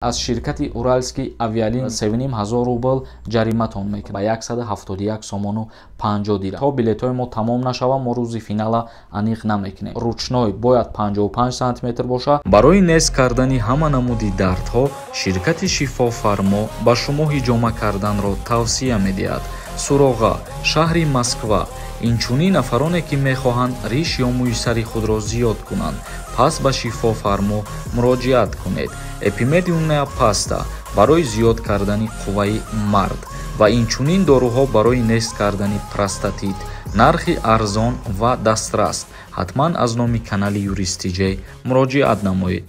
Аз ширкати Уральский авиалин 3500 рубл ҷариматон мекунад ба 171 сомону 50 дирам. То билетҳои мо тамом нашаванд, мо рӯзи финала аниқ намекунем. Ручной бояд 55 сантиметр бошад. Барои нест кардани ҳама намуди дардҳо ширкати Шифофармо ба шумо ҳиҷома карданро тавсия медиҳад. Суроға: шаҳри Москва. Инчунин нафароне, ки мехоҳанд риш ё мӯи сари худро зиёд кунанд, пас ба Шифофармо муроҷиат кунед. Эпимедиумная паста барои зиёд кардани қувваи мард ва инчунин доруҳо барои нест кардани простатит. Нархи арзон ва дастрас. Ҳатман аз номи канали Юристиҷей муроҷиат намоед.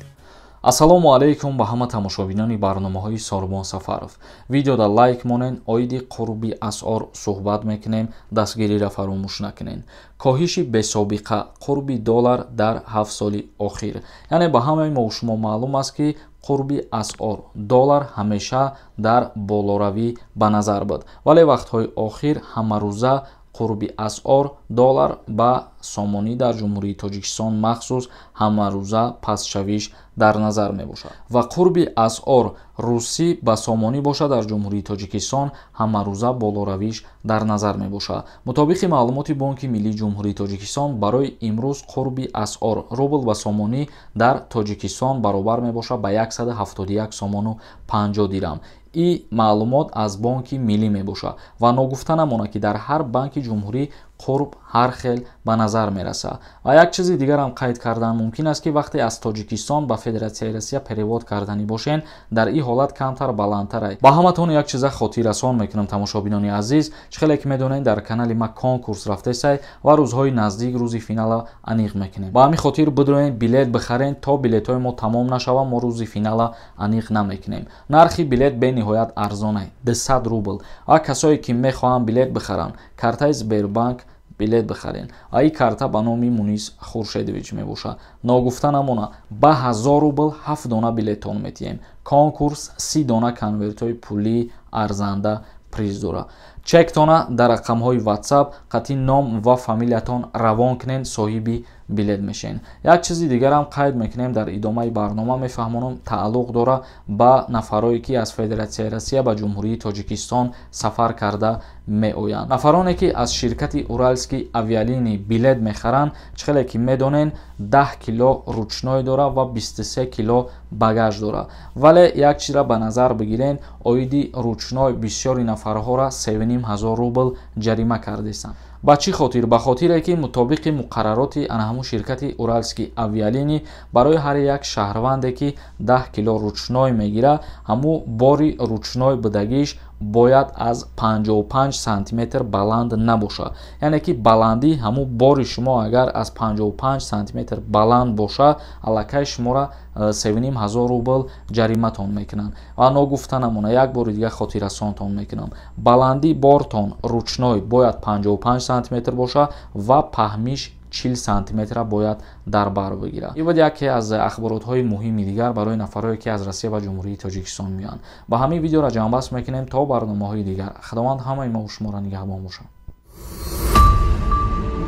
Ассалому алайкум ба ҳама тамошобинони барномаҳои Сорбон Сафаров. Видеода лайк монен, оиди қурби асъор суҳбат мекунем, дастгириро фаромӯш накунен. Коҳиши бесобиқа қурби доллар дар 7 соли охир. Яъне ба ҳамаи мо шумо маълум аст, ки қурби асъор доллар ҳамеша дар болоравӣ ба назар буд, вале вақтҳои охир ҳамарӯза қурби асъор доллар ба сомонӣ дар Ҷумҳурии Тоҷикистон махсус ҳамарӯза пастшавиш дар назар мебошад ва қурби асъор русӣ ба сомонӣ бошад, дар Ҷумҳурии Тоҷикистон ҳамарӯза болоравиш дар назар мебошад. Мутобиқи маълумоти Бонки Миллии Ҷумҳурии Тоҷикистон, барои имрӯз қурби асъор рубл ба сомонӣ дар Тоҷикистон баробар мебошад ба 171 сомону 50 дирам. И маълумот аз Бонки Миллӣ мебошад ва ногуфта намонад, ки дар ҳар банки ҷумҳурӣ қурб ҳар хел ба назар мерасад. Ва як чизи дигарам қайд кардан мумкин аст, ки вақте аз Тоҷикистон ба Федератсияи Россия перевод карданӣ бошен, дар ин ҳолат камтар баландтар. Ба ҳаматон як чиза хотиррасон мекунам, тамошобинони азиз. Чӣ хеле ки медонед, дар канали ма конкурс рафтесай ва рӯзҳои наздик рӯзи финала аниқ мекунем. Ба ҳамин хотир бидроен, билет бихарен, то билетҳои мо тамом нашаванд, мо рӯзи финала аниқ намекунем. Нархи билет бениҳоят арзонай, 200 рубл. Ва касое ки мехоҳанд билет бихаранд, картаи Сбербанк билет бихарен ва ин карта ба номи Мунис Хуршедович мебошад. Ногуфта намона, ба 1000 рубл 7 дона билеттон метиҳем. Конкурс 30 дона конвертҳои пулии арзанда приз дорад. Чектона дар рақамҳои WhatsApp қатъи ном ва фамилиятон равон кунед, соҳиби билет мешавед. Як чизи дигарам қайд мекунем, дар идомаи барнома мефаҳмонам, тааллуқ дора ба нафарое, ки аз Федератсияи Россия ба Ҷумҳурии Тоҷикистон сафар карда меоянд. Нафароне, ки аз ширкати Уральский авиалини билет мехаранд, чӣ хеле ки медонен, 10 кило ручной дора ва 23 кило багаж дора. Вале як чизра ба назар бигирен: оиди ручной бисёри нафарҳоро 3500 рубл ҷарима кардесанд. Ба чӣ хотир? Ба хотире ки мутобиқи муқаррароти ана ҳамун ширкати Уральский авиалини барои ҳар як шаҳрванде, ки 10 кило ручной мегирад, ҳамун бори ручной будагиш бояд аз 55 сантиметр баланд набошад. Яъне ки баландии ҳамун бори шумо агар аз 55 сантиметр баланд бошад, аллакай шуморо 3500 рубл ҷариматон мекунанд. Ва ногуфта намона, як бори дигар хотиррасонтон мекунам: баландии бортон ручной бояд 55 сантиметр бошад ва паҳмиш 40 сантиметра бояд дар бар бигирад. Ин буд яке аз ахборотҳои муҳими дигар барои нафарое, ки аз Россия ва Ҷумҳурии Тоҷикистон меоянд. Ба ҳамин видеоро ҷамъбаст мекунем. То барномаҳои дигар Худованд ҳамаи мо шуморо нигаҳбон бошад.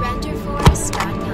Renderforest.com.